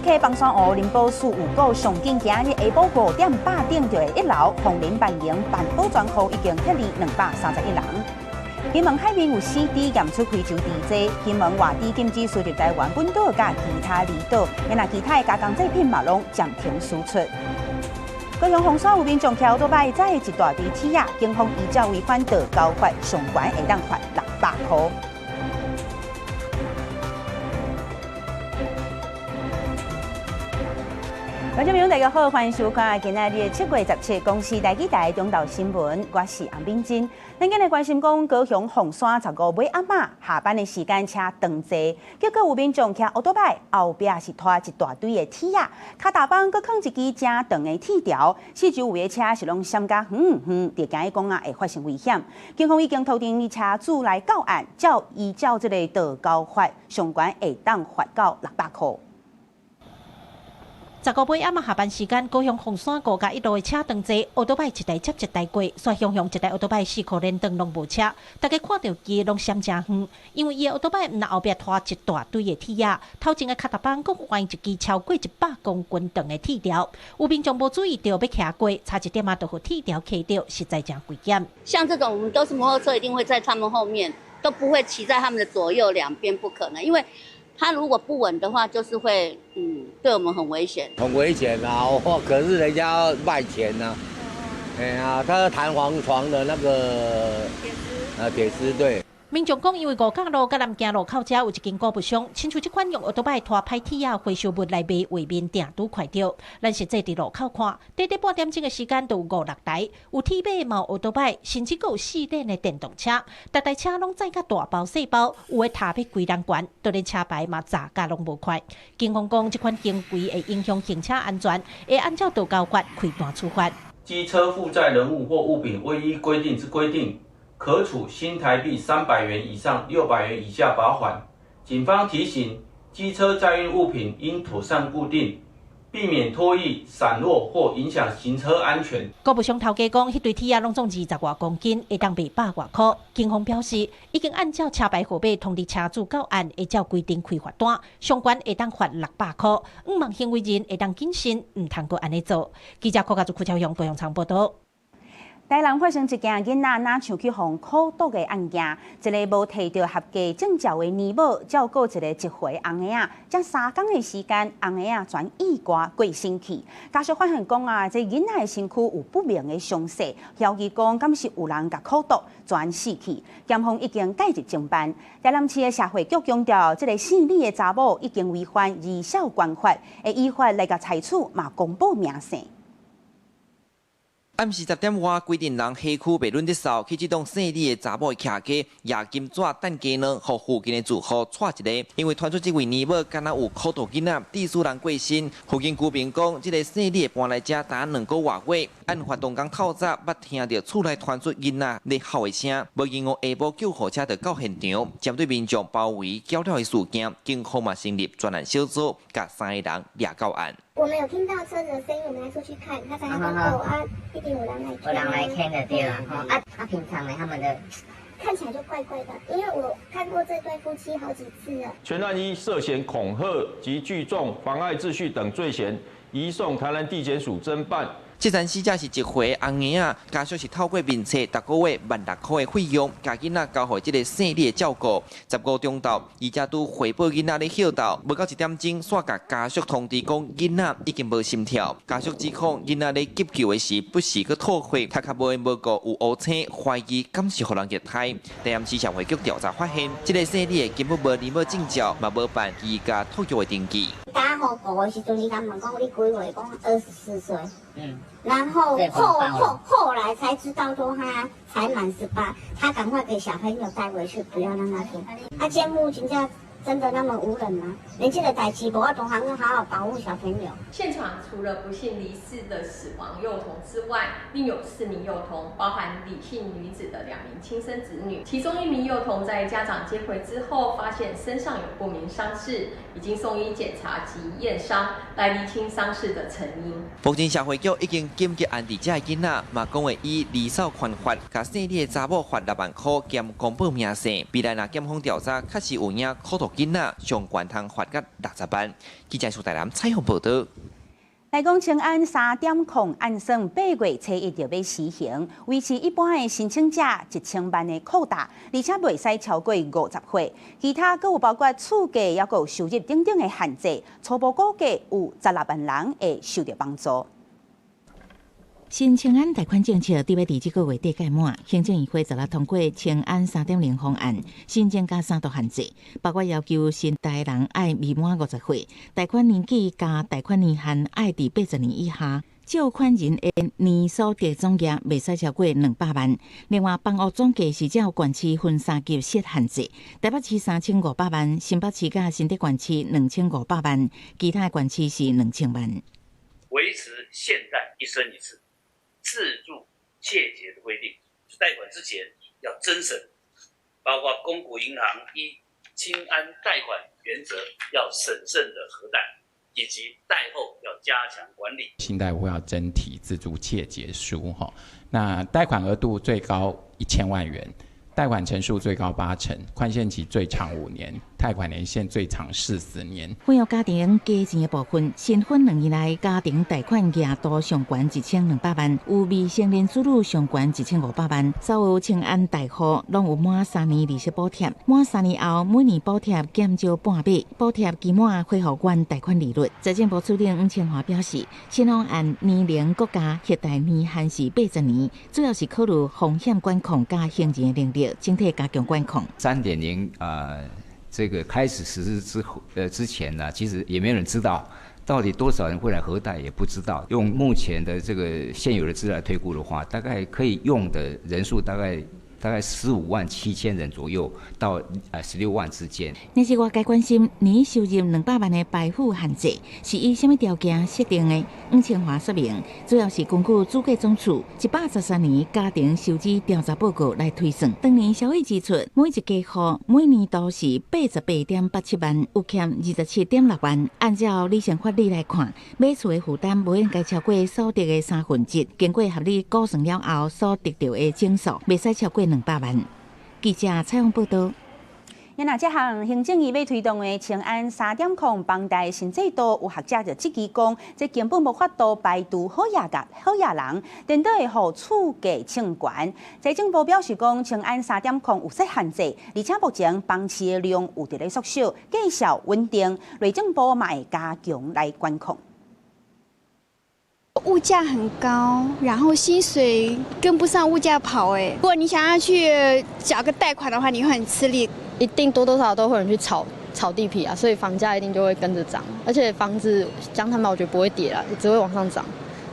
溪枋山湖林保署有告上紧今日下晡5点百顶就会一楼枫林办营办保全户已经撤离231人。金门海面有死猪验出非洲猪灾，金门外猪禁止输入台湾本岛佮其他离岛，若其他的加工制品嘛攏暂停输出。高雄凤山有民众骑欧多摆载一大堆铁仔，警方依照违反道交法，上悬会当罚600箍。观众朋友，大家好，欢迎收看今仔日7月17公视台语台中昼新闻，我是洪敏珍。咱今日关心讲高雄凤山15尾暗仔下班的时间车长济，结果有民众骑欧多摆后壁是拖一大堆的铁仔，跤踏板阁囥一支真长的铁条，四周围的车是拢闪甲远远，就惊伊讲啊会发生危险。警方已经通知车主来告案，照依照这个道交法，上悬会当罚到600箍。15尾暗仔下班时间，高雄凤山高架一路的车长济，欧多摆一台接一台过，煞雄雄一台欧多摆四箍连灯拢无车，大家看著伊拢闪诚远，因为伊的欧多摆毋但后壁拖一大堆的铁仔，头前的跤踏板阁悬一支超过100公斤长的铁条，有民众无注意著欲骑过，差一点仔就予铁条卡著，实在诚危险。像这种，我们都是摩托车，一定会在他们后面，都不会骑在他们的左右两边，不可能，因为他如果不稳的话，就是会对我们很危险。很危险啊！可是人家卖钱呐，哎呀，他是弹簧床的那个铁丝，铁丝对。民众讲，因为五角路佮南京路口遮有一间购物商，亲像这款用欧多摆拖歹铁仔回收物来卖，画面定拄看著。咱实际伫路口看，短短半点钟的时间，就有五六台，有铁马，嘛有欧多摆，甚至阁有四轮的电动车，逐台车拢载甲大包细包，有的踏欲规人悬，就连车牌嘛砸甲拢无块。警方讲，这款行为会影响行车安全，会按照道交法开单处罚。机车负载人物或物品未依规定之规定，可处新台币300元以上600元以下罚款。警方提醒，机车载运物品应妥善固定，避免脱逸、散落或影响行车安全。购物商头家讲，彼堆铁仔拢总20外公斤，会当卖百外箍。警方表示，已经按照车牌号码通知车主到案，会照规定开罚单，上悬会当罚600箍。毋望行为人会当谨慎，毋通阁按呢做。记者柯家祖、柯超雄、高雄场报道。台南发生一件囡仔若像去予苦毒的案件，一个无提著合格证照的奶母照顾一个1岁红婴仔，才3工的时间，红婴仔全意外过身去。家属发现讲啊，这囡仔的身躯有不明的伤势，怀疑讲敢是有人共苦毒全死去。检方已经介入侦办。台南市的社会局强调，这个姓李的查某已经违反儿少关法，会依法来共裁处，嘛公布名姓。暗时10点外，规阵人彼区袂忍得扫，去这栋姓李的查某的徛家，攑金纸等鸡卵，予附近的住户掣一个。因为传出这位奶母敢若有苦毒囡仔，致使人过身。附近居民讲，这个姓李的搬来遮才2个外月，案发当工透早，捌听著厝内传出囡仔咧哭的声，无闲下晡救护车就到现场，针对民众包围搅扰的事件，警方嘛成立专案小组，共三个人掠到案。我们有听到车子的声音，我们来出去看，他才讲哦啊，一定有人来，有人来牵的对啊，啊啊，平常呢，他们的看起来就怪怪的，因为我看过这对夫妻好几次了。全案依涉嫌恐吓及聚众妨碍秩序等罪嫌，移送台南地检署侦办。这阵死者是一岁红婴仔，家属是透过面册，逐个月1.6万块的费用，共囡仔交予这个姓李的照顾。15中昼，伊才拄回报囡仔咧歇斗，无到1点钟，煞共家属通知讲囡仔已经无心跳。家属指控囡仔咧急救的时不时阁吐血，头壳无缘无故有乌青，怀疑敢是予人虐待。台南市社会局调查发现，这个姓李的根本无奶母证照，嘛无办居家托育的登记。打予顾的时阵，伊共问讲你几岁？讲24岁。然后后来才知道说他才满18，他赶快给小朋友带回去，不要让他听。啊，监护真正真的那么无能吗？连这个代志无法度好好保护小朋友。现场除了不幸离世的死亡幼童之外，另有4名幼童，包含李姓女子的2名亲生子女，其中1名幼童在家长接回之后，发现身上有不明伤势，已经送医检查及验伤，来厘清伤势的成因。目前社会局已经紧急安置这个囡仔，嘛讲会依儿少权法，共姓李的查某罚6万块兼公布名姓。未来若检方调查确实有影苦毒囡仔，上懸通罰甲60萬。記者蘇大南採訪報道。來講青安3.0按算8月初1就欲施行，維持一般的申請者1000萬的擴大，而且袂使超過50歲。其他閣有包括厝價抑閣有收入等等的限制，初步估計有16萬人會受著幫助。新青安貸款政策佇欲佇這個月底屆滿，行政院會十六通過青安3.0方案，新增加三道限制，包括要求申貸人愛未滿50歲，貸款年紀佮貸款年限愛佇80年以下，借款人的年所得總額袂使超過200萬。另外，房屋總價是照縣市分三級設限制，台北市3500萬，新北市佮新竹縣市2500萬，其他縣市是2000萬。維持現在一生一次自住切結的規定，貸款之前要偵審，包括公股銀行依青安貸款原則要審慎的核貸，以及貸後要加強管理。信貸戶要徵提自住切結書，哈，那貸款額度最高1000萬元，貸款成數最高8成，寬限期最長5年，貸款年限最長40年。惠予家庭加錢的部分，新婚2年內家庭貸款額度上懸1200萬，有未成年子女上懸1500萬。所有青安貸戶攏有滿三年利息補貼，滿三年後每年補貼減少半筆，補貼期滿恢復原貸款利率。財政部次長黃清華表示，新方案年齡閣加核貸年限是80年，主要是考慮風險管控佮行人的能力，整體加強管控。3.0啊，這個開始實施之後，之前呢，其實也沒有人知道到底多少人會來核貸，也不知道。用目前的這個現有的資料來推估的話，大概可以用的人數大概15萬7千人左右到16萬之間。若是外界關心年收入200萬的排富限制是以啥物條件設定的？黃清華說明，主要是根據主計總處113年家庭收支調查報告來推算。當年消費支出每一家戶每年都是88.87萬，有欠27.6萬。按照理性法理來看，買厝的負擔無應該超過所得的1/3，經過合理估算了後所得著的總數，袂使超過200萬。記者採訪報道。那這項行政院欲推動的青安3.0房貸新制度，有學者就質疑講，這根本無法度排除好額佮好額人，顛倒會予厝價衝懸。財政部表示講，青安3.0有設限制，而且目前房市的量有佇咧縮小，價數穩定，內政部嘛會加強來管控。物價很高，然後薪水跟不上物價跑。哎，如果你想要去找個貸款的話，你會很吃力。一定多多少少都會有人去炒炒地皮啊，所以房價一定就會跟着漲。而且房子講坦白，我覺得不會跌啦，只會往上漲，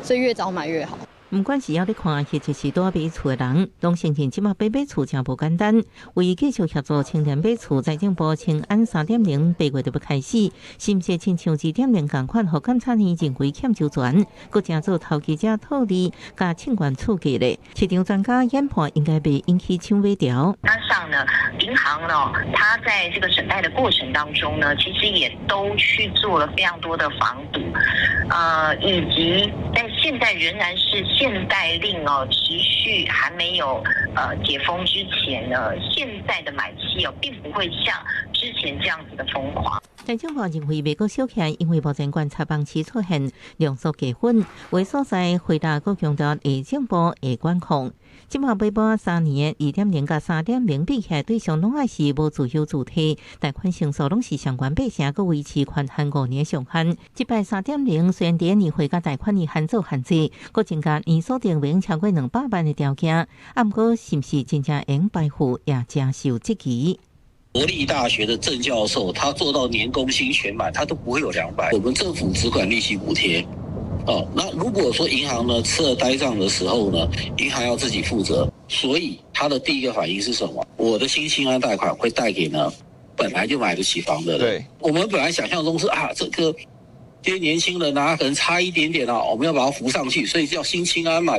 所以越早買越好。毋管是猶咧看，或者是拄仔買厝的人，攏承認這馬欲買厝誠無簡單。為繼續協助青年買厝，財政部青安3.08月就欲開始，是毋是親像2.0仝款，予監察院認為欠周全，閣成做投機者套利，佮衝懸厝價咧？市場專家研判應該袂引起搶買潮。加上呢，銀行呢，它在這個審貸的過程當中呢，其實也都去做了非常多的防堵，以及在現在仍然是限貸令哦，持續還沒有解封之前呢，現在的買氣哦，並不會像之前這樣子的瘋狂。財政部認為袂閣小起，因為目前觀察房市出現量縮價穩，有所在回答閣強調內政部會管控。這馬買滿3年的2.0佮3.0比起來，對象攏愛是無自有住體，貸款成數攏是上懸8成，閣維持寬限5年上限。這擺3.0雖然佇年歲佮貸款年限做限制，閣增加年所得袂超過200萬的條件，啊，毋過是毋是真正會用排富也誠受質疑。國立大學的鄭教授，他做到年工薪全滿，他都不會有200。我們政府只管利息補貼。哦，那如果說銀行呢吃了呆賬的時候呢，銀行要自己負責。所以他的第一個反應是什麼？我的新青安貸款會貸給呢本來就買得起房的人。對，我們本來想象中是啊，這個這些年輕人啊，可能差一點點啊，我們要把它扶上去，所以叫新青安嘛。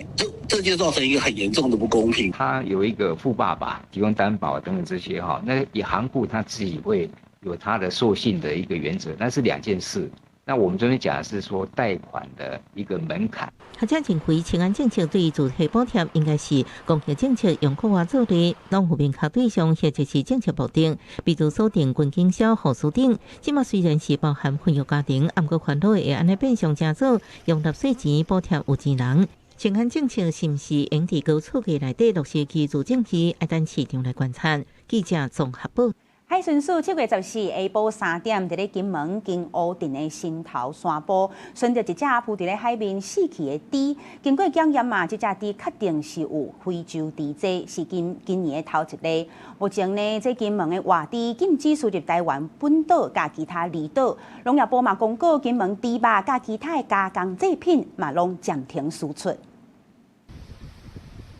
這就造成一個很嚴重的不公平。他有一個富爸爸提供擔保等等這些哈，那銀行庫他自己會有他的授信的一個原則，那是兩件事。那我們這邊講的是說貸款的一個門檻。學者認為，青安政策對住宅補貼應該是公共政策用國外做的，攏有明確對象或者是政策目的，比如鎖定軍警消護士等。這馬雖然是包含婚育家庭，毋過煩惱會按呢變相成做用納稅錢補貼有錢人。青安政策是毋是應佇高厝價內底落實去自證據，愛等市場來觀察。記者綜合報。海巡署7月14下晡3點，佇咧金門金湖鎮的新頭山埔，尋著一隻浮佇咧海面死去的豬。經過檢驗嘛，這隻豬確定是有非洲豬災，是今今年的頭一例。目前呢，這金門的活豬禁止輸入台灣本島佮其他離島。農業部嘛公告，金門豬肉佮其他的加工製品嘛攏暫停輸出。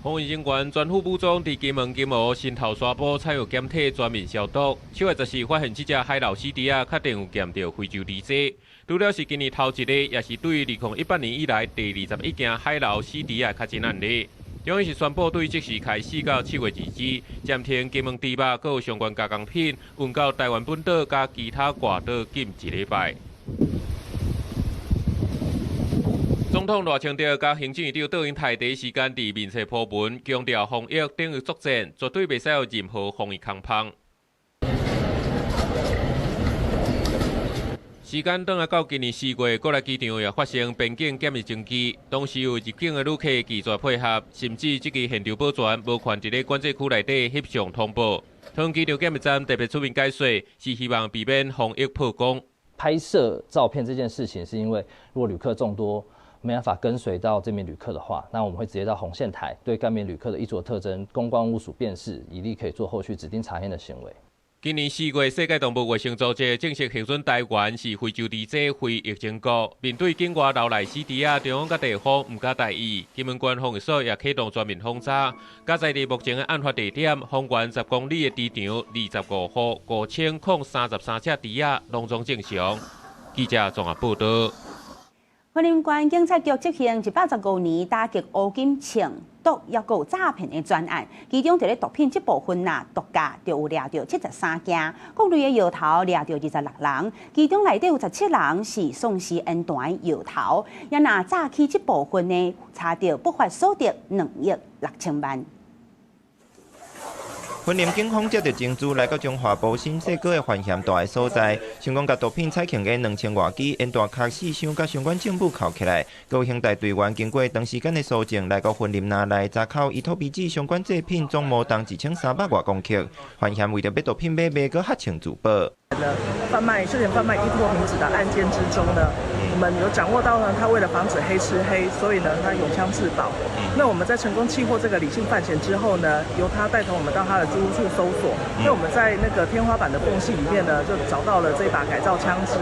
防疫人員全副武裝，佇金門金湖新頭沙埔採藥檢體全面消毒。7月14發現這隻海流死豬仔，確定有驗著非洲豬災。除了是今年頭一例，也是對2018年以來第21件海流死豬仔確診案例。中央是宣布對即時開始到7月2日，暫停金門豬肉閣有相關加工品運到台灣本島佮其他外島禁一禮拜。總統賴清德佮行政院長卓榮泰第一時間佇面冊鋪文，強調防疫等於作戰，絕對袂使有任何防疫空縫。時間轉來到今年4月，國內機場也發生邊境檢疫爭議，當時有入境的旅客拒絕配合，甚至這個現場保全無權佇咧管制區內底翕相通報。桃園機場檢疫站特別出面解說，是希望避免防疫曝光。拍攝照片這件事情，是因為如果旅客眾多，沒辦法跟隨到這名旅客的話，那我們會直接到紅線台對該名旅客的衣著特徵、公關物屬辨識，以利可以做後續指定查驗的行為。今年4月，世界動物衛生組織正式核准台灣是非洲豬災非疫情國。面對境外流來死豬仔，中央佮地方毋敢大意，金門縣防疫所也啟動全面封查。佮在佇目前的案發地點，方圓10公里的豬場，25戶5033隻豬仔，攏總正常。記者綜合報道。雲林縣警察局執行115年打擊烏金槍毒抑閣有詐騙的專案，其中佇咧毒品這部分啊，毒駕就有掠著73件，各類的搖頭掠著26人，其中內底有17人是喪屍煙彈的搖頭。也若詐欺這部分呢，查著不法所得2億6千萬。雲林警方接著情資來到中華埔新世界的犯嫌大的所在，成功共毒品採購的2000外支煙彈殼4箱，佮相關證物扣起來。閣有刑大隊員經過長時間的搜證，來到雲林拿來查扣依托咪酯相關製品總模重1300外公克。犯嫌為著欲毒品買賣，閣翕槍自保。販賣涉嫌販賣依托咪酯的案件之中呢，我們有掌握到呢，他為了防止黑吃黑，所以呢，他用槍自保。那我們在成功緝獲這個李姓犯嫌之後呢，由他帶同我們到他的租屋處搜索。那我們在那個天花板的縫隙裡面呢，就找到了這把改造槍支。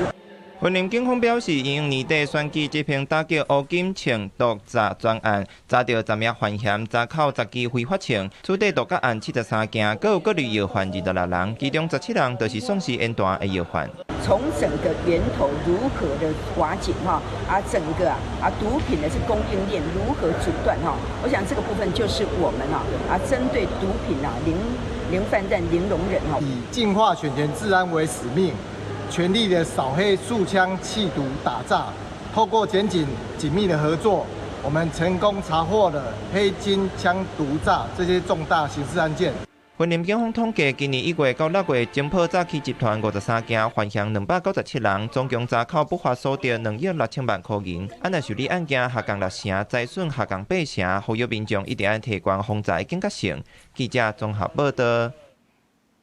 雲林警方表示，因應年底選舉執行打擊烏金槍毒詐專案，查著10名犯嫌，查扣10支非法槍，處理毒駕案73件，閣有各類藥販26人，其中17人就是喪屍煙彈的藥販。從整個源頭如何的瓦解哈，啊整個啊毒品的這供應鏈如何阻斷哈？我想這個部分就是我們啊針對毒品啊零泛濫零容忍哈。以淨化選前治安為使命。全力的掃黑、掃槍、緝毒、打詐，透過檢警緊密的合作，我們成功查獲了黑金、槍、毒、詐這些重大刑事案件。雲林警方統計，今年1月到6月，偵破詐欺集團53件，犯嫌297人，總共查扣不法所得2億6千萬箍銀。按若受理案件下降6成，財損下降8成，呼籲民眾一定愛提懸防財警覺性。記者綜合報道。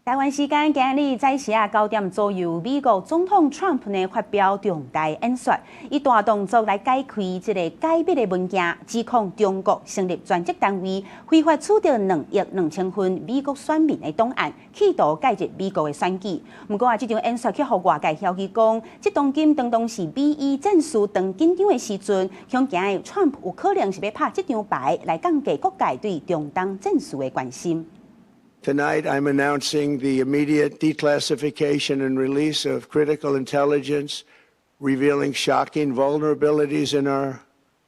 台灣時間今日早時啊9點左右，美國總統川普呢發表重大演說，以大動作來解開這个解密的文件，指控中國成立專職單位，非法取得2億2千份美國選民的檔案，企圖介入美國的選舉。毋過啊，這場演說去予外界枵疑講，這當今當當是美伊戰事當緊張的時陣，恐驚川普有可能是欲拍這張牌來降低各界對中東戰事的關心。 Tonight, I'm announcing the immediate declassification and release of critical intelligence revealing shocking vulnerabilities in our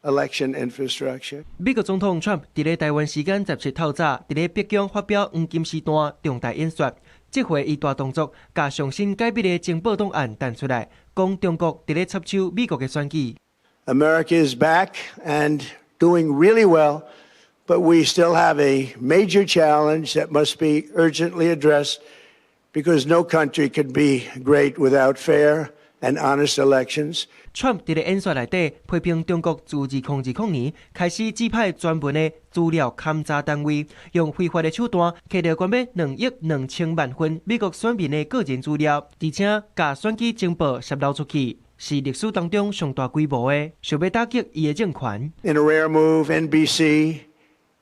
election infrastructure. 美國總統川普佇咧台灣時間17透早，佇咧白宮發表黃金時段重大演說。這回伊大動作，共上新解密的情報檔案彈出來，講中國佇咧插手美國的選舉。 America is back and doing really well, but we still have a major challenge that must be urgently addressed because no country can be great without fair and honest elections. Trump 佇咧演說內底批評中國自2020年開始指派專門的資料勘查單位，用非法的手段摕著關欲2億2千萬份美國選民的個人資料，而且共選舉情報洩露出去，是歷史當中上大規模的，想欲打擊伊的政權。 In a rare move, NBC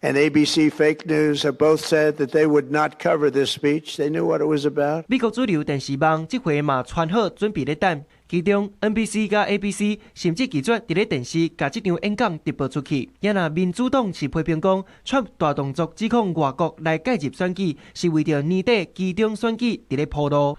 and ABC fake news have both said that they would not cover this speech. They knew what it was about. 美國主流電視網這回嘛傳好準備咧等，其中 NBC 佮 ABC 甚至拒絕佇咧電視共這場演講直播出去。也若民主黨是批評講，川普大動作指控外國來介入選舉，是為著年底期中選舉佇咧鋪路。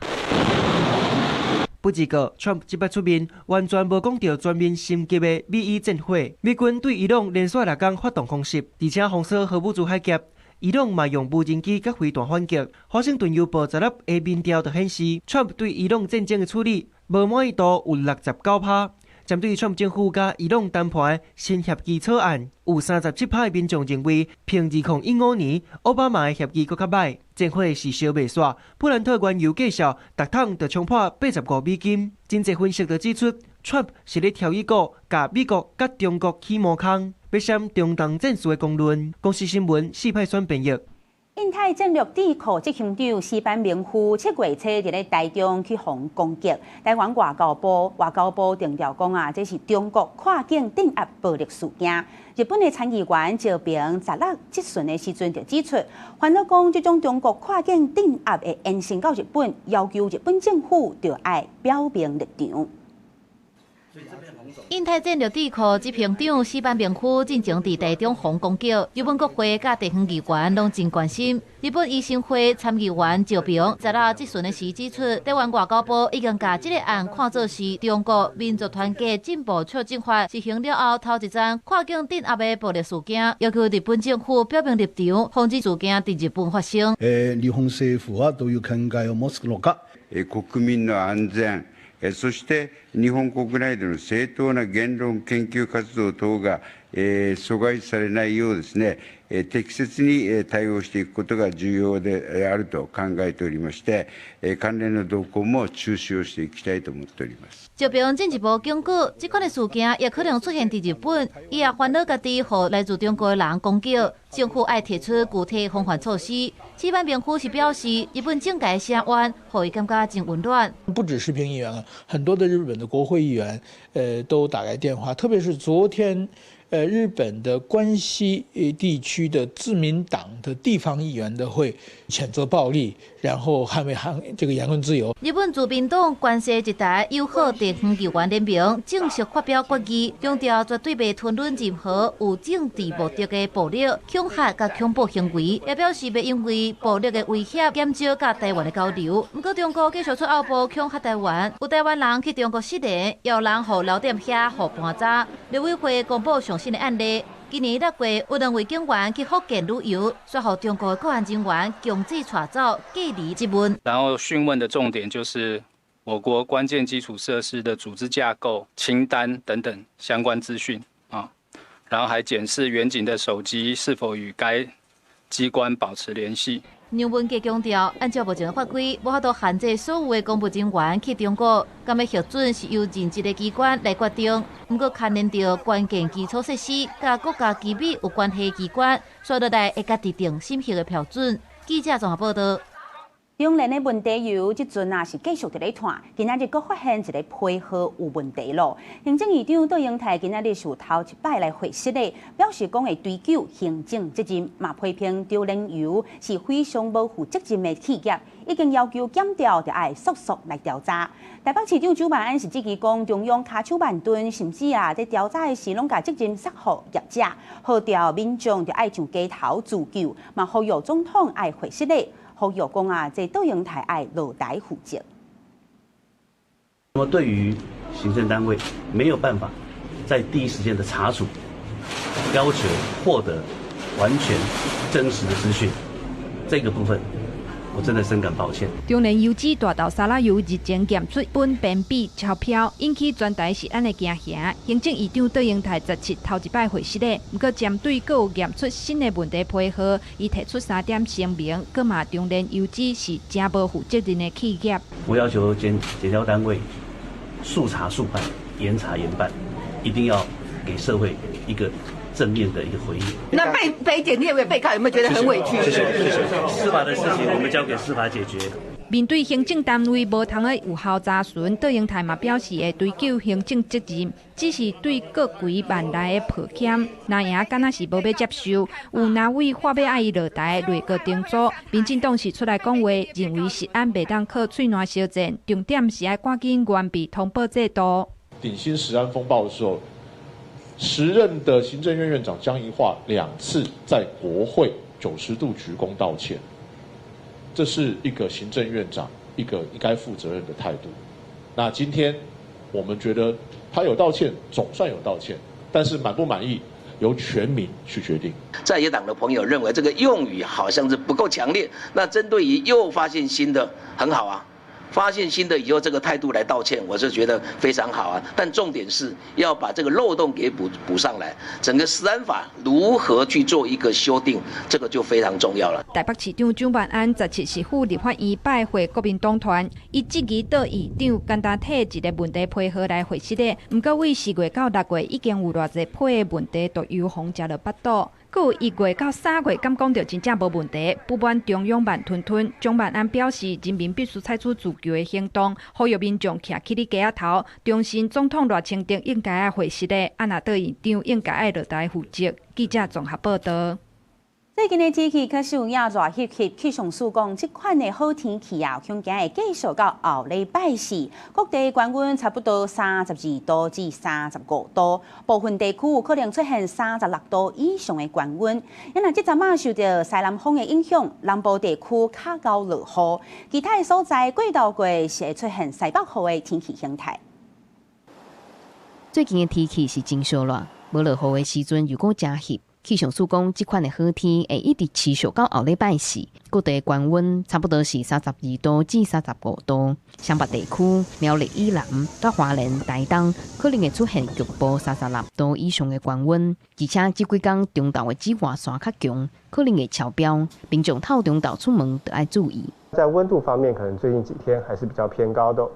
不過，川普這擺出面，完全無講著全面升級的美伊戰火。美軍對伊朗連續六工發動空襲，而且封鎖荷姆茲海峽。伊朗嘛用無人機佮飛彈反擊。華盛頓郵報16的民調就顯示，川普對伊朗戰爭的處理無滿意度有69%。針對川普政府佮伊朗談判的新協議草案，有37%的民眾認為，比2015年奧巴馬的協議閣較䆀。戰火是燒袂煞，布蘭特原油價數，逐桶就衝破85美金。真濟分析就指出，川普是咧挑伊股，共美國佮中國起毛空，欲閃中東戰事的公論。公視新聞四派選編譯。印太戰略智庫執行長矢板明夫7月初佇咧台中去予攻擊，台灣外交部定調講啊，這是中國跨境鎮壓暴力事件。日本的參議員石平16質詢的時陣就指出，煩惱講這種中國跨境鎮壓會延伸到日本，要求日本政府著愛表明立場。印太戰略智庫執行長矢板明夫進前佇台中予攻擊，日本國會佮地方議員攏真關心。日本維新會參議員石平16質詢的時指出，台灣外交部已經共這个案看做是中國民族團結進步促進法實行了後頭一樁跨境鎮壓的暴力事件，要求日本政府表明立場，防止事件佇日本發生。日本政府はどういう考えを持つのか。国民の安全、そして日本国内での正当な言論研究活動等が阻害されないようですね、適切に対応していくことが重要であると考えておりまして、関連の動向も注視をしていきたいと思っております。石平進一步警告，這款的事件也可能出現佇日本，伊也煩惱家己予來自中國的人攻擊，政府愛提出具體防範措施。矢板明夫是表示，日本政界聲援，予伊感覺真溫暖。不只是評議員啊，很多的日本的國會議員，都打來電話，特別是昨天。日本的關西地區的自民黨的地方議員的會譴責暴力，然後捍衛這個言論自由。日本自民黨關西一帶友好地方議員聯盟正式發表決議，強調絕對袂吞忍任何有政治目的的暴力、恐嚇佮恐怖行為，也表示袂因為暴力的威脅減少佮台灣的交流。毋過中國繼續出奧步恐嚇台灣，有台灣人去中國失聯，也有人予留踮遐予盤查。陸委會公布上新的案例，今年6月有兩位警員去福建旅遊，煞予中國的國安人員強制帶走隔離質問。然後訊問的重點就是我國關鍵基礎設施的組織架構、清單等等相關資訊啊，然後還檢視員警的手機是否與該機關保持聯繫。楊文傑強調，按照目前的法規，無法度限制所有的公務人員去中國，敢欲核准是由任職的機關來決定。毋過，牽連著關鍵基礎設施佮國家機密有關係機關，紲落來會家己訂審核的標準。記者綜合報道。中聯的問題油，這陣啊是繼續佇咧湠，今仔日閣發現一个批號有問題咯。行政院長卓榮泰今仔日是有頭一擺來回釋的，表示講會追究行政責任，嘛批評中煉油是非常無負責任的企業，已經要求檢調著愛速速來調查。台北市長蔣萬安是質疑講，中央跤手慢吞，甚至啊在調查的時攏共責任捒予業者，號召民眾著愛上街頭自救，嘛呼籲總統愛回釋的。呼籲講啊，這卓榮泰愛落台負責。那麼，對於行政單位沒有辦法在第一時間的查處，要求獲得完全真實的資訊，這個部分，我真的深感抱歉。中聯油脂大豆沙拉油日前驗出苯苯比超標，引起全台食安的驚嚇。行政院長卓榮泰17頭一擺回釋咧，毋過針對閣有驗出新的問題批號，伊提出三點聲明，閣罵中聯油脂是誠無負責任的企業。我要求檢檢調單位速查速辦，嚴查嚴辦，一定要給社會一個正面的一個回應。那被檢列為被告，有沒有覺得很委屈？謝謝謝謝。司法的事情，我們交給司法解決。面對行政單位無通去有效查詢，卓榮泰嘛表示會追究行政責任，只是對閣幾萬來的抱歉，藍營敢若是無欲接受。有藍委話欲愛伊落台，內閣重組，民進黨是出來講話，認為食安袂當靠喙瀾相戰，重點是愛趕緊完備通報制度。鼎新食安風暴的時候，時任的行政院院長江宜樺兩次在國會90度鞠躬道歉，這是一個行政院長一個應該負責任的態度。那今天我們覺得他有道歉，總算有道歉，但是滿不滿意由全民去決定。在野黨的朋友認為這個用語好像是不夠強烈，那針對於又發現新的，很好啊。發現新的以後，這個態度來道歉，我是覺得非常好啊。但重點是要把這個漏洞給補上來。整個食安法如何去做一個修訂，這個就非常重要了。台北市長蔣萬安17是赴立法院拜會國民黨團，伊質疑杜院長簡單提一個問題批號來回釋的，毋過為4月到6月已經有偌濟批的問題，都予予食落腹肚。閣有1月到3月，敢講著真正無問題，不滿中央慢吞吞。蔣萬安表示，人民必須採取自救的行動，呼籲民眾徛起你家仔頭，重申總統賴清德應該愛回釋的，啊若杜院長應該愛落台負責。記者綜合報導。最近的天氣確實有影熱翕翕，氣象署講，這款的好天氣啊，恐驚會繼續到後禮拜四。各地高溫差不多32度至35度，部分地區有可能出現36度以上的高溫。因為這陣仔受著西南風的影響，南部地區較𠢕落雨，其他的所在過晝過是會出現西北雨的天氣形態。最近的天氣是真燒熱，無落雨的時陣又閣誠翕。氣象署講，這款的好天會一直持續到後禮拜四，各地高溫差不多是32度至35度。雙北地區、苗栗以南佮花蓮、台東可能會出現局部36度以上的高溫，而且這幾工中晝的紫外線較強，可能會超標，民眾透中晝出門著愛注意。在溫度方面，可能最近幾天還是比較偏高的。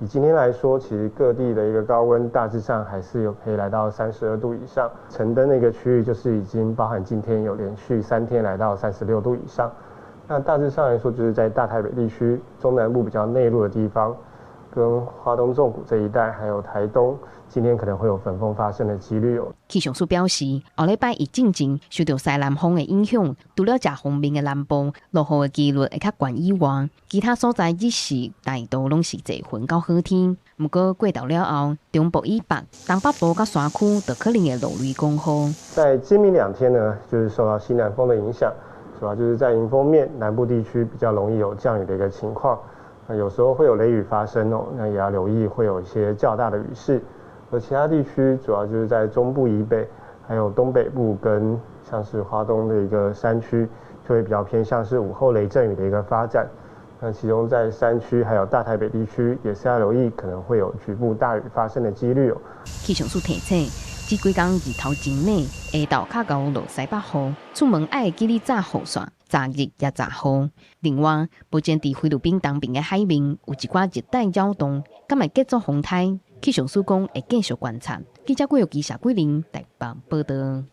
以今天來說，其實各地的一個高溫大致上還是有可以來到32度以上。城燈那個區域就是已經包含今天有連續3天來到36度以上。那大致上來說，就是在大台北地區、中南部比較內陸的地方，跟花東縱谷這一帶，還有台東，今天可能會有焚風發生的幾率哦。氣象署表示，後禮拜一進前受著西南風的影響，除了食方便的南部落雨的幾率會較懸以外，其他所在日時大多攏是濟雲到好天。毋過過晝了後，中部以北、東北部佮山區就可能會落雷公雨。在今明兩天呢，就是受到西南風的影響，主要就是在迎風面南部地區比較容易有降雨的一個情況，那有時候會有雷雨發生哦，那也要留意會有一些較大的雨勢。而其他地區主要就是在中部以北，還有東北部跟像是花東的一個山區，就會比較偏向是午後雷陣雨的一個發展。那其中在山區還有大台北地區，也是要留意可能會有局部大雨發生的幾率哦。氣象署提醒，這幾工日頭真猛，下晝較𠢕落西北雨，出門愛記得紮雨傘，昨日也紮雨。另外，目前佇菲律賓東邊的海面有一寡熱帶擾動，敢會結做風颱？氣象署講會繼續觀察。記者郭玉基、謝桂玲台北報導。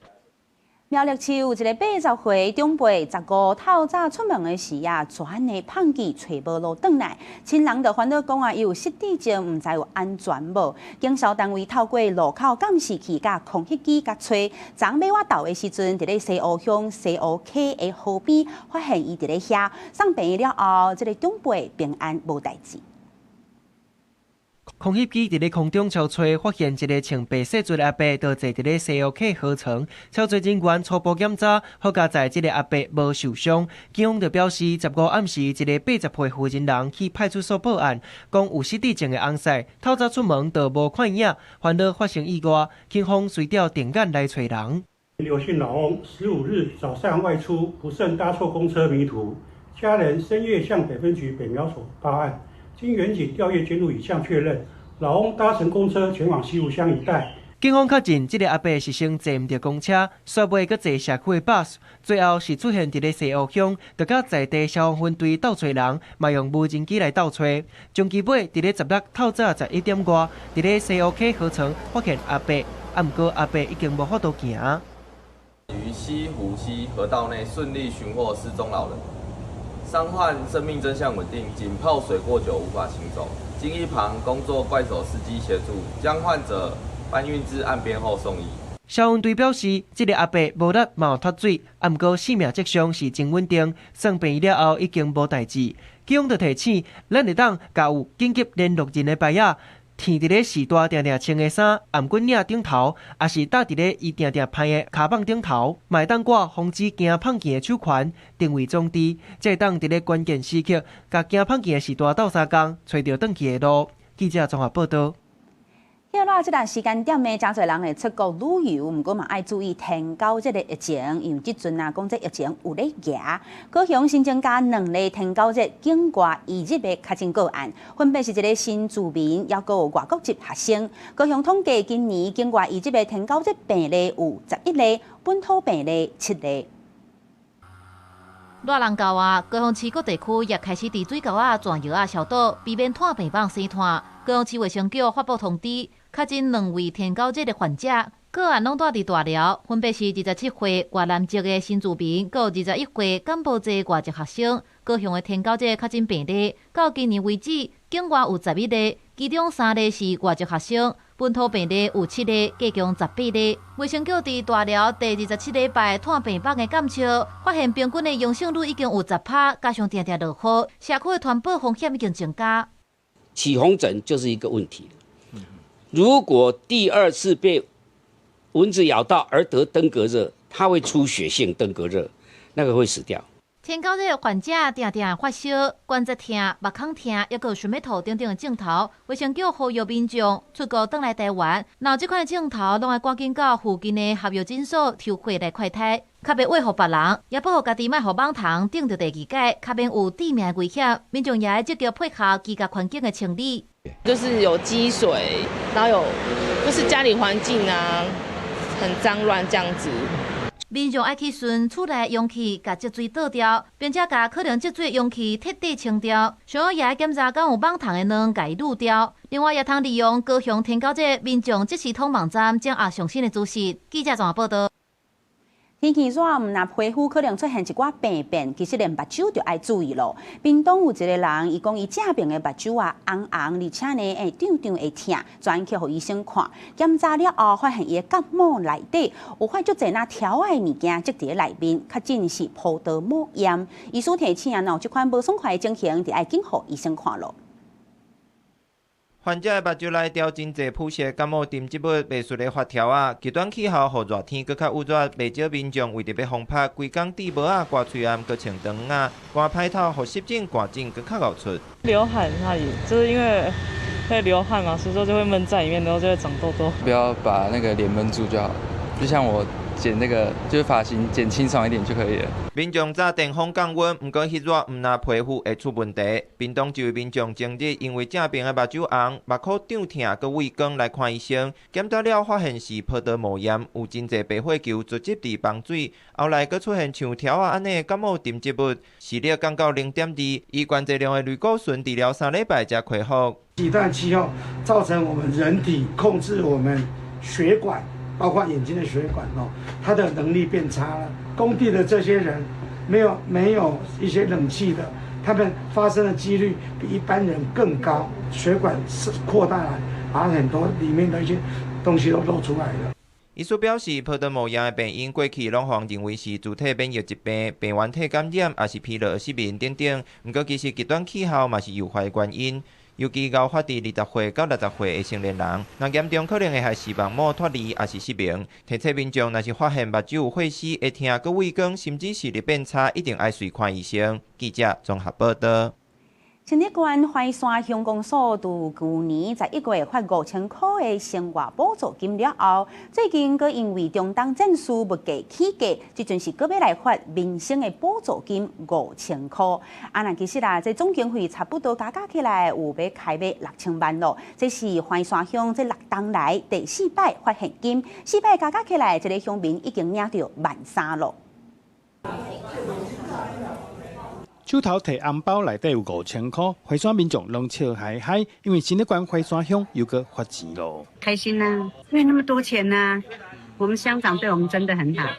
苗栗市有一個80歲長輩，15透早出門的時啊，全的放棄揣無路轉來，親人就煩惱講啊，伊有失智症，毋知有安全無？警消單位透過路口監視器、佮空翕機共揣，昨暝仔晝的時陣，佇咧西湖鄉西湖溪的河邊發現伊佇咧遐，送病院了後，這個長輩平安無代誌。空翕機佇咧空中搜揣，發現一个穿白色衫的阿伯，就坐佇咧西湖溪河床。搜查人員初步檢查，好佳哉這个阿伯無受傷。警方就表示，15暗時，一个80歲婦人人去派出所報案，講有失智症的翁婿，透早出門就無看影，煩惱發生意外，警方隨調定眼來揣人。劉姓老翁15日早上外出，不慎搭錯公車迷途，家人深夜向北分局北苗所報案，經員警調閱監錄影像確認，老翁搭乘公車前往西湖鄉一帶。警方確認，這个阿伯是先坐毋著公車，煞尾閣坐社區的巴士，最後是出現佇咧西湖鄉，就佮在地消防分隊鬥揣人，嘛用無人機來鬥揣。終其尾佇咧16透早11點外，佇咧西湖溪河床發現阿伯，啊，毋過阿伯已經無法度行。於西湖溪河道內順利尋獲失蹤老人，傷患生命徵象穩定，僅泡水過久無法行走，經一旁工作怪手司機協助，將患者搬運至岸邊後送醫。消防隊表示，這个阿伯無力嘛有脫水，啊，毋過生命跡象是真穩定，送病院了後已經無代誌。警方就提醒，咱會當共有緊急聯絡人的牌仔，貼佇咧序大定定穿的衫、頷頸領頂頭，抑是搭佇咧伊定定攀的跤蠓頂頭，嘛會當掛防止驚碰見的手環、定位裝置，才會當佇咧關鍵時刻，共驚碰見的序大鬥相共，揣著轉去的路。記者綜合報導。好啦，這段時間點呢，誠濟人會出國旅遊，毋過嘛愛注意天狗這个疫情，因為這陣啊，講這疫情有咧行。高雄新增加兩例天狗熱境外移入的確診個案，分別是一个新住民，抑閣有外國籍學生。高雄統計今年境外移入的天狗熱病例有11例，本土病例7例。熱人到啊，高雄市各地區也開始佇水溝仔鑽藥仔消毒，避免湠病蠓生湠。高雄市衛生局發布通知，確診兩位天狗熱的患者，個案攏蹛佇大寮，分別是27歲越南籍的新住民，佮21歲柬埔寨外籍學生。高雄的天狗熱確診病例，到今年為止，境外有11例，其中3例是外籍學生，本土病例有7例，計共18例。衛生局佇大寮第27禮拜湠病蠓的監測，發現平均的陽性率已經有10%，加上定定落雨，社區的傳播風險已經增加。起紅疹就是一個問題。如果第二次被蚊子咬到而得登革熱，它會出血性登革熱，那個會死掉。天狗熱患者定定發燒、關節疼、目孔疼，抑閣有想欲吐等等的症頭，衛生局呼籲民眾出國轉來台灣，若有這款的症頭，攏愛趕緊到附近的合藥診所抽血來快篩，較袂餵予別人，也保護家己，莫予蠓蟲叮著第二擺，較免有致命的危險。民眾也愛積極配合居家環境的清理，就是有積水，然後有就是家裡環境啊很髒亂這樣子。民眾愛去順厝內容器，共積水倒掉，並且共可能積水容器徹底清掉。上好也愛檢查敢有蠓蟲的卵，共伊濾掉。另外，也通利用高雄天狗熱民眾即時通網站掌握上新的資訊。記者綜合報導。天氣熱，毋但皮膚可能出現一寡病變，其實連目睭就愛注意咯。屏東有一个人，伊講伊正爿的目睭啊紅紅，而且呢會脹脹會疼，轉去予醫生看，檢查了後發現伊的角膜內底有發足濟若條仔的物件積佇咧內面，確診是葡萄膜炎。醫師提醒啊，若有這款無爽快的情形，就愛緊予醫生看咯。患者的目睭內著真濟普氏感冒沉積物袂輸的發條仔，極端氣候予熱天閣較鬱熱，袂少民眾為著欲防曬，規工戴帽仔、掛喙罨、閣穿長仔，寒歹透，予濕疹、汗疹閣較𠢕出。流汗，那裡就是因為會流汗嘛，所以說就會悶在裡面，然後就會長痘痘。不要把那個臉悶住就好，就像我剪那個就是髮型剪清爽一點就可以了。民眾紮電風降溫，毋過彼熱毋但皮膚會出問題。屏東一位民眾前日因為正爿的目睭紅、目眶脹疼、閣畏光來看醫生，檢查了發現是葡萄膜炎，有真濟白血球聚集佇房水，後來閣出現像條仔按呢的感冒沉積物，視力降到0.2，以高劑量的類固醇治療3禮拜才恢復。極端氣候造成我們人體控制我們血管，包括眼睛的血管哦，它的能力變差了。工地的這些人沒有一些冷氣的，他們發生的幾率比一般人更高。血管是擴大了，把很多裡面的一些東西都露出來了。醫師表示，葡萄膜炎的病因過去攏予人認為是自體免疫疾病、病原體感染，抑是疲勞失眠等等。毋過其實極端氣候嘛是誘發的原因。尤其𠢕發佇20歲到60歲的成年人，若嚴重可能會害視網膜脫離，抑是失明。提醒民眾，若是發現目睭有血絲、會疼、閣畏光，甚至視力變差，一定愛隨看醫生。記者綜合報導。新竹縣淮山鄉公所自舊年11月發5000箍的生活補助金了後，最近閣因為中東戰事物價起價，這陣是閣欲來發民生的補助金五千箍。啊，那其實啦，這總經費差不多加加起來有欲開欲6000萬咯。這是淮山鄉這6冬來第四擺發現金，四擺加加起來，這个鄉民已經領著1.3萬咯。手頭提紅包內底有五千箍，淮山民眾攏笑嗨嗨，因為新竹縣淮山鄉又閣發錢咯。開心啊，因為那麼多錢啊，我們鄉長對我們真的很好，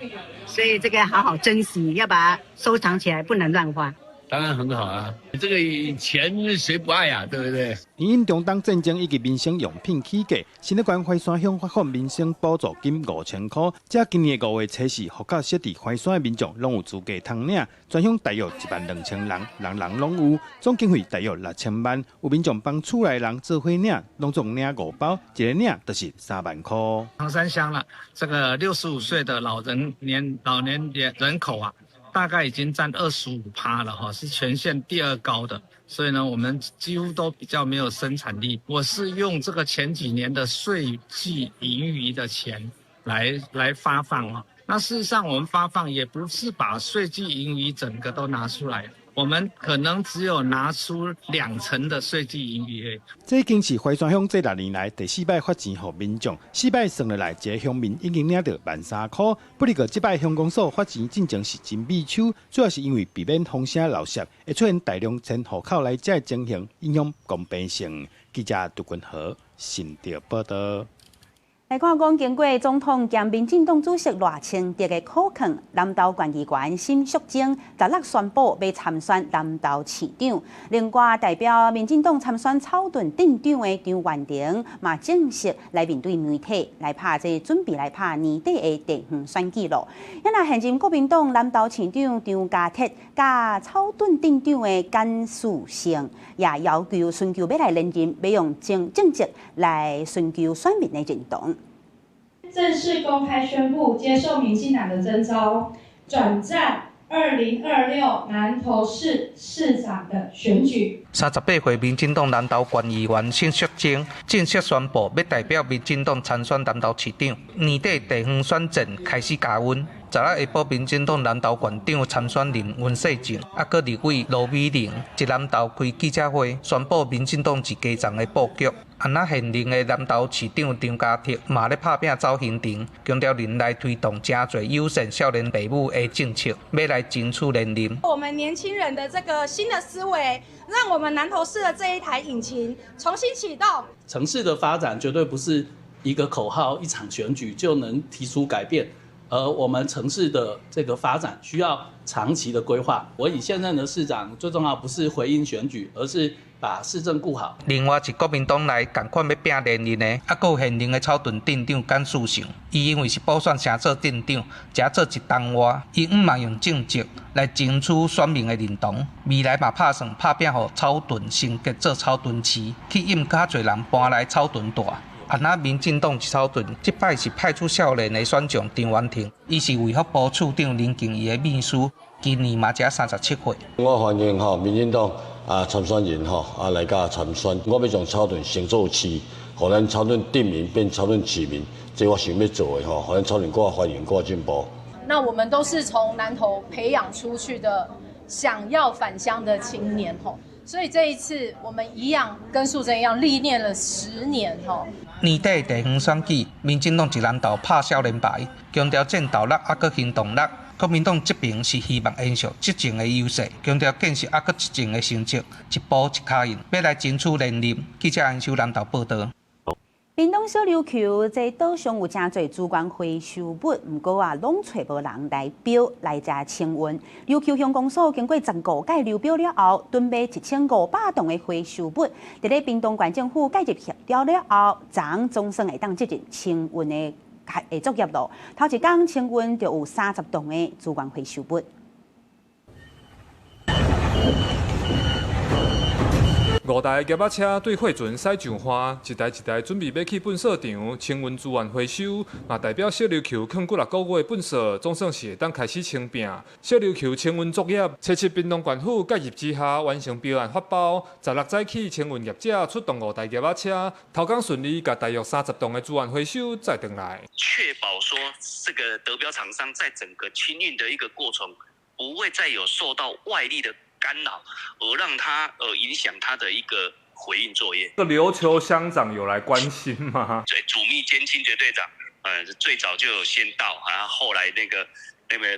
所以這個要好好珍惜，要把它收藏起來，不能亂花。當然很好啊，這個錢誰不愛啊，對不對？因中東戰爭以及民生用品起價，新竹縣淮山鄉發放民生補助金五千箍。這今年5月初四，予到設佇淮山的民眾攏有資格通領，全鄉大約1萬2千人，人人攏有，總經費大約6000萬。有民眾幫厝內人做伙領，攏總領五包，一个領就是3萬箍。唐山鄉啦，這個65歲的老人年老年人口啊。大概已經佔25%了哈，是全縣第二高的，所以呢，我們幾乎都比較沒有生產力。我是用這個前幾年的稅計盈餘的錢來發放啊。那事實上，我們發放也不是把稅計盈餘整個都拿出來。我們可能只有拿出2成的稅計盈餘。這已經是淮山鄉這6年來第四擺發錢予民眾，四擺算落來，一个鄉民已經領著1.3萬箍。不過，這擺鄉公所發錢進程是真密手，主要是因為避免風聲漏泄，會出現大量遷戶口來遮的情形，影響公平性。記者杜君和新竹報導。來看講，經過總統兼民進黨主席賴清德的苦勸，南投縣議員沈淑貞16宣布欲參選南投市長。另外，代表民進黨參選草屯鎮長的張元廷嘛正式來面對媒體來拍這準備來拍年底的地方選舉咯。啊，若現任國民黨南投市長張家鐵佮草屯鎮長的簡嗣誠也要求尋求欲來連任，欲用政績來尋求選民的認同。正式公開宣布接受民進黨的徵召，轉戰2026南投市市長的選舉。38歲民進黨南投縣議員沈淑貞正式宣布，欲代表民進黨參選南投市長。年底地方選戰開始加溫。16下晡，民進黨南投縣長參選人溫世正，猶閣立委羅美玲，佇南投開記者會，宣布民進黨一家層的布局。啊，若現任的南投市長張家鐵嘛咧拍拚走行程，強調任內推動誠濟友善少年爸母的政策，欲來爭取連任。我們年輕人的這個新的思維，讓我們南投市的這一台引擎重新啟動。城市的發展絕對不是一個口號、一場選舉就能提出改變。而我們城市的這個發展需要長期的規劃。我以現任的市長，最重要不是回應選舉，而是把市政顧好。另外是國民黨內仝款欲拚連任的，猶閣有現任的草屯鎮長簡嗣誠，伊因為是補選升做鎮長，才做一冬外，伊毋嘛用政績來爭取選民的認同。未來嘛拍算拍拚予草屯升格做草屯市，吸引較濟人搬來草屯蹛。啊，若民進黨一草屯，這擺是派出少年的選將張元廷，伊是衛福部處長林靜儀的秘書，今年嘛才37歲。我歡迎吼民進黨啊參選人吼啊來佮參選，我欲將草屯升做市，予咱草屯鎮民變草屯市民，這我想欲做的吼，予咱草屯閣較繁榮，閣較進步。那我們都是從南投培養出去的，想要返鄉的青年吼。所以這一次，我們一樣跟素貞一樣歷練了10年吼。年底地方選舉，民進黨佇南投拍少年牌，強調戰鬥力猶閣行動力；國民黨這邊是希望延續執政的優勢，強調建設猶閣執政的成績，一步一跤印，欲來爭取連任。記者安修南投報導。屏東小琉球這島上有誠濟資源回收物，毋過啊，攏揣無人來標來遮清運。琉球鄉公所經過15屆流標了後，囤備1500噸的回收物，佇咧屏東縣政府介入協調了後，昨昏總算會當進行清運的作業咯。頭一工清運就有30噸的資源回收物。五台夹仔車對貨船駛上岸，一台一台準備欲去糞掃場清運資源回收，嘛代表小琉球囥幾若個月的糞掃總算是會當開始清摒。小琉球清運作業，初七屏東縣府介入之下完成標案發包，16早起清運業者出動五台夾仔車，頭工順利共大約30棟的資源回收載轉來，確保說這個得標廠商在整個清運的一個過程，不會再有受到外力的干擾，而讓他影響他的一個回運作業。這個琉球鄉長有來關心嗎？對，主秘兼清潔隊長，最早就有先到，然後後來那個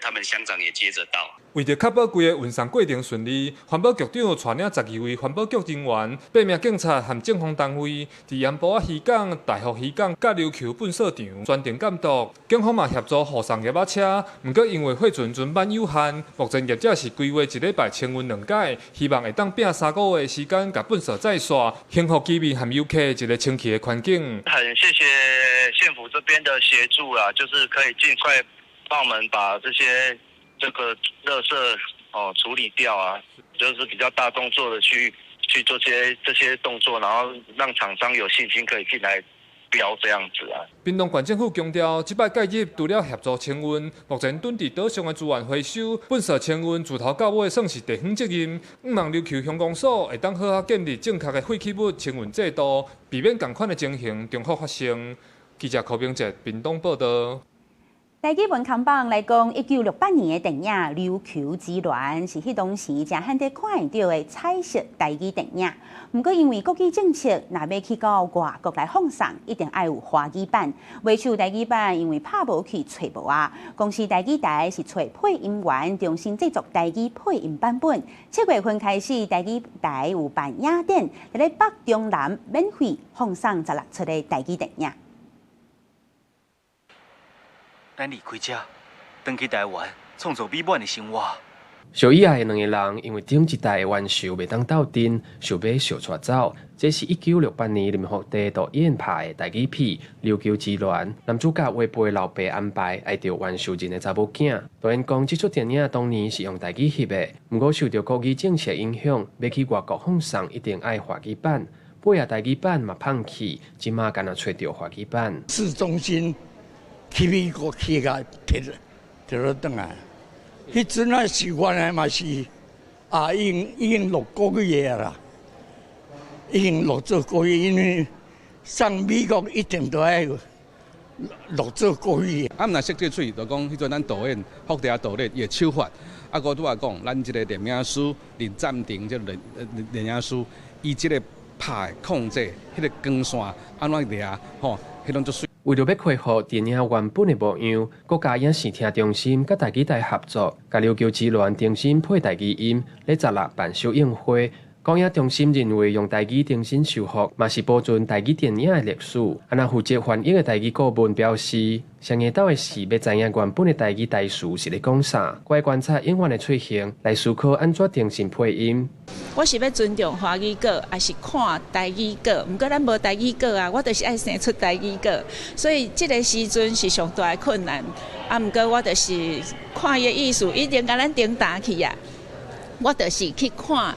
他們鄉長也接着到。為著確保規个運送過程順利，環保局長帶領12位環保局人員、八名警察和政風單位，佇鹽埔仔漁港、大福漁港、佮琉球糞掃場全程監督。警方嘛協助護送夾仔車，毋過因為貨船船班有限，目前業者是規劃一禮拜清運兩擺，希望會當拚3個月的時間共糞掃載煞，幸福居民和遊客一個清氣的環境。很謝謝縣府這邊的協助啦，就是可以盡快幫我們把這些這個垃圾哦處理掉啊，就是比較大動作的去做這些動作，然後讓廠商有信心可以進來標這樣子啊。屏東縣政府強調，這擺介入除了協助清運，目前囤佇島上的資源回收、糞掃清運，自頭到尾算是地方責任。向望琉球鄉公所會當好好建立正確的廢棄物清運制度，避免仝款的情形重複發生。記者柯明哲屏東報導。台語文康榜來講，1968年的電影《琉球之戀》是彼當時誠罕得看會著的彩色台語電影。毋過因為國語政策，若欲去到外國來放送，一定愛有華語版。未出台語版，因為拍無去揣無啊。公視台語台是揣配音員重新製作台語配音版本。7月份開始，台語台有辦影展，佇咧北中南免費放送16齣的台語電影。咱離開遮，轉去台灣，創造美滿的生活。相依愛的兩個人，因為頂一代的冤仇袂當鬥陣，想欲相帶走。這是1968年林福地導演拍的台語片《琉球之戀》，男主角違背老爸安排，愛著冤仇人的查某囝。導演講，這齣電影當年是用台語翕的，毋過受著國語政策影響，欲去外國放送一定愛華語版。尾仔台語版嘛放棄，這馬干焦揣著華語版。市中心。去美國去共提提落轉來，彼陣啊是原來嘛是啊，已經錄國語的啦，已經錄做國語，因為上美國一定都愛錄做國語。啊，毋若設計喙，就講彼陣咱導演福地導演伊的手法，啊，閣拄仔講，咱這個攝影師林贊庭這個攝影師，伊這個拍的控制，彼個光線按怎掠，吼，彼攏足媠。為著欲恢復電影原本的模樣，國家影視聽中心佮台語台合作，共《琉球之戀》重新配台語音，咧16辦首映會。廣影中心認為用台語重新修復，嘛是保存台語電影的歷史。啊，若負責翻譯的台語顧問表示，上下晝的是欲知影原本的台語台詞是咧講啥，閣愛觀察演員的喙型來思考按怎重新配音。我是欲尊重華語稿，抑是看台語稿？毋過咱無台語稿啊，我就是愛生出台語稿，所以這個時陣是上大的困難。啊，毋過我就是看伊的意思，已經共咱頂答去啊。我就是去看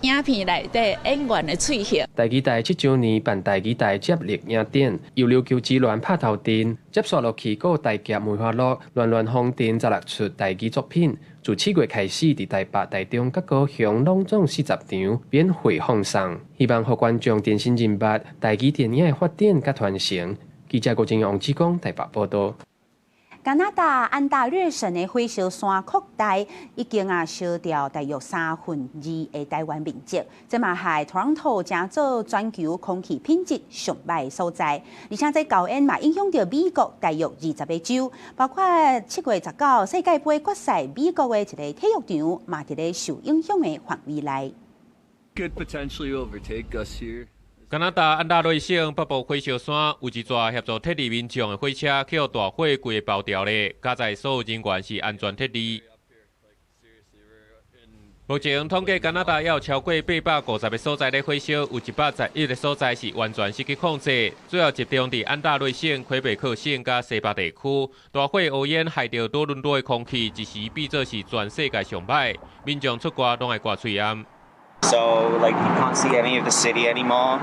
影片內底演員的喙型。台語台7週年辦台語台接力影展，由琉球之戀拍頭陣，接紲落去閣有大俠梅花鹿、亂亂風塵16齣台語作品。自7月開始，佇台北、台中、佮高雄攏總40場免費放送，希望予觀眾重新認捌台語電影的發展佮傳承。記者郭正王志剛台北報導。加拿大安大略省的火燒山擴大，已經啊燒掉大約2/3的台灣面積。這嘛害多倫多成做全球空氣品質上䆀的所在，而且這高煙嘛影響著美國大約20個州，包括7月19世界盃決賽，美國的一个體育場嘛佇咧受影響的範圍內。 Could potentially overtake us here. 加拿大安大略省北部火燒山有一逝協助撤離民眾的火車，予大火規个包掉咧，佳哉所有人員是安全撤離。目前統計加拿大有超過850個所在咧火燒，有111個所在是完全失去控制，主要集中佇安大略省、魁北克省佮西北地區。大火烏煙害著多倫多的空氣，一時變做是全世界上䆀，民眾出外攏愛掛喙罨。So like you can't see any of the city anymore.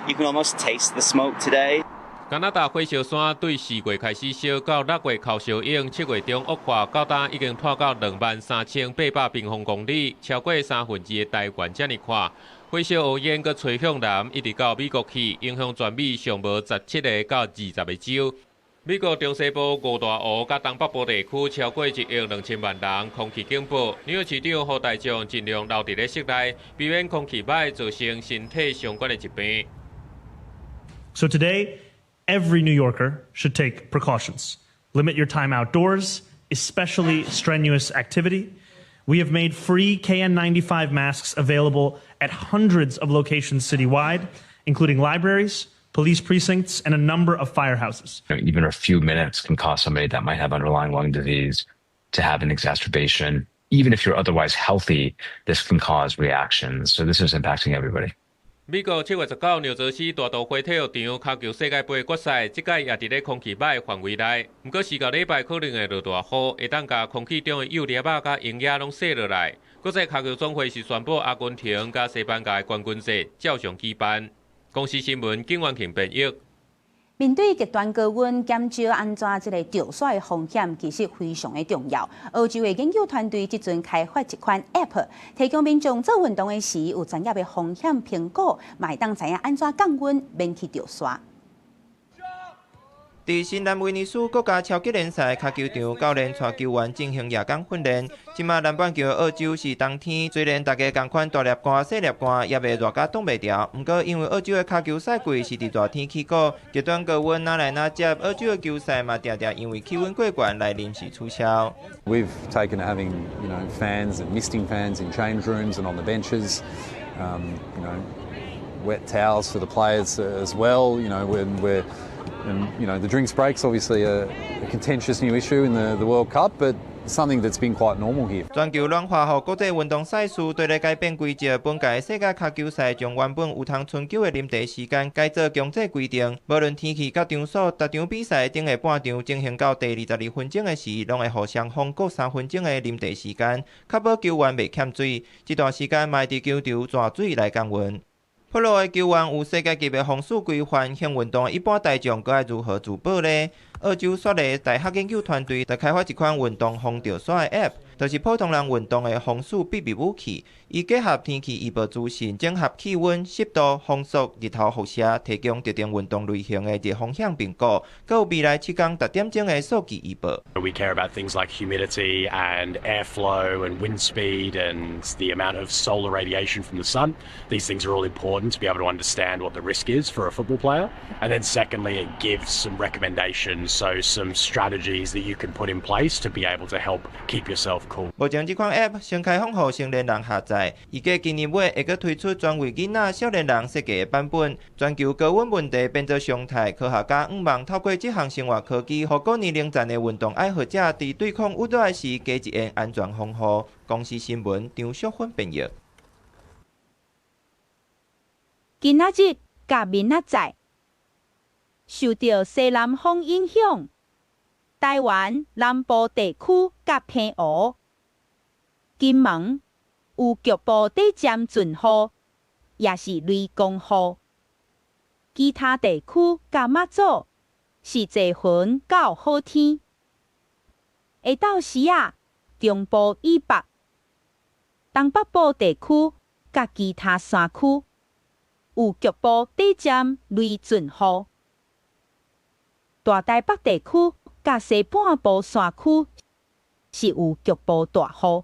You can almost taste the smoke today. 加拿大火燒山對4月開始燒到6月哭燒湧，7月中惡化，到今已經拖到23,800平方公里，超過2/3的台灣遮爾寬。火燒烏煙閣吹向南，一直到美國去，影響全美上無17個到20個州。美國中西部五大湖佮東北部地區超過1億2千萬人空氣警報。紐約市長呼大眾盡量留佇咧室內，避免空氣歹造成身體相關的疾病。 So today, every New Yorker should take precautions. Limit your time outdoors, especially strenuous activity. We have made free KN95 masks available at hundreds of locations citywide, including libraries, police precincts, and a number of firehouses. Even a few minutes can cause somebody that might have underlying lung disease to have an exacerbation. Even if you're otherwise healthy, this can cause reactions. So this is impacting everybody. 美國7月19，紐澤西大都會體育場跤球世界盃決賽，這擺也佇咧空氣歹範圍內。毋過四到禮拜可能會落大雨，會當共空氣中的幼粒仔佮溶液攏洗落來。國際跤球總會是宣布阿根廷佮西班牙的冠軍戰照常舉辦。公視新聞景元慶編譯。面對極端高溫，減少按怎這个著紲的風險，其實非常的重要。澳洲的研究團隊這陣開發一款 App，提供民眾做運動的時有專業的風險評估，嘛會當知影按怎降溫，免去著紲。佇新南威爾斯國家超級聯賽跤球場，教練帶球員進行夜間訓練。這馬南半球澳洲是冬天，雖然大家仝款大粒汗、細粒汗，也袂熱甲擋袂牢。毋過因為澳洲的跤球賽季是佇熱天起鼓，極端高溫若來若接，澳洲的球賽嘛定定因為氣溫過懸來臨時取消。 We've taken to having fans and misting fans in change rooms and on the benches, wet towels for the players as well. When we're And the drinks break's obviously a contentious new issue in the World Cup, but something that's been quite normal here. 全球暖化予國際運動賽事綴咧改變規則，本屆世界跤球賽將原本有通春球的臨時時間改做強制規定，無論天氣佮場所，逐場比賽頂下半場進行到第22分鐘的時，攏會予雙方各3分鐘的臨時時間，確保球員袂欠水。這段時間嘛會佇球場攢水來降溫。破落的球員有世界級的防守規範，興運動一般大眾閣愛如何自保呢？澳洲雪梨大學研究團隊就開發一款運動防著紲的 App，就是普通人運動的防守秘密武器。伊結合天氣預報資訊，整合氣溫、濕度、風速、日頭輻射，提供特定運動類型的熱風險評估，閣有未來7天逐點鐘的數據預報。 We care about things like humidity and airflow and wind speed and the amount of solar radiation from the sun. These things are all important to be able to understand what the risk is for a football player. And then secondly, it gives some recommendations, so some strategies that you can put in place to be able to help keep yourself cool. 目前這款 App 先開放予成年人下載，預計今年尾會閣推出專為囡仔、少年人設計的版本。全球高溫問題變做常態，科學家向望透過這項生活科技，予各年齡層的運動愛好者佇對抗鬱熱時加一項安全防護。公視新聞張淑芬編譯。今仔日佮明仔載，受著西南風影響，台灣南部地區佮澎湖、金門有局部短暫陣雨，抑是雷公雨。其他地區佮馬祖是濟雲到好天。下晝時仔，中部以北、東北部地區佮其他山區有局部短暫雷陣雨。大台北地區佮西半部山區是有局部大雨。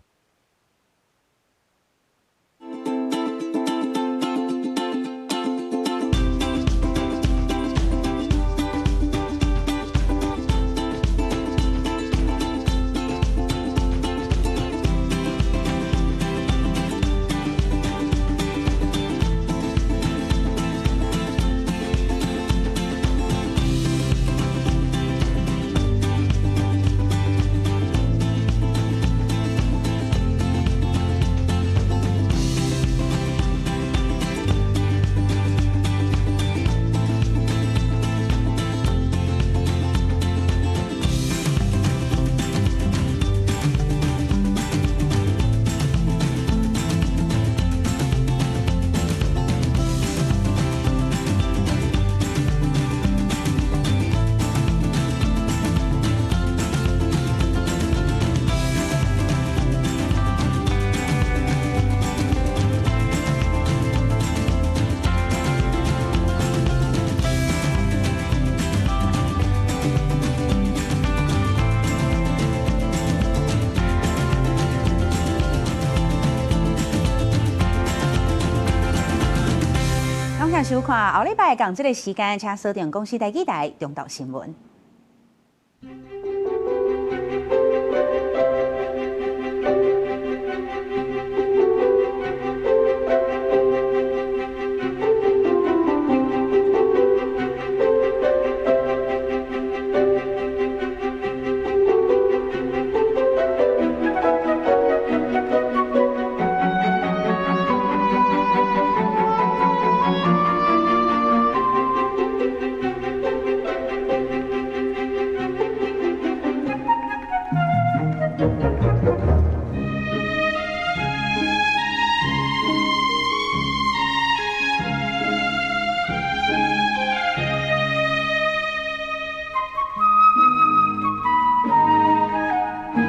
收看，後禮拜仝這个時間，請鎖定公視台語台中晝新聞。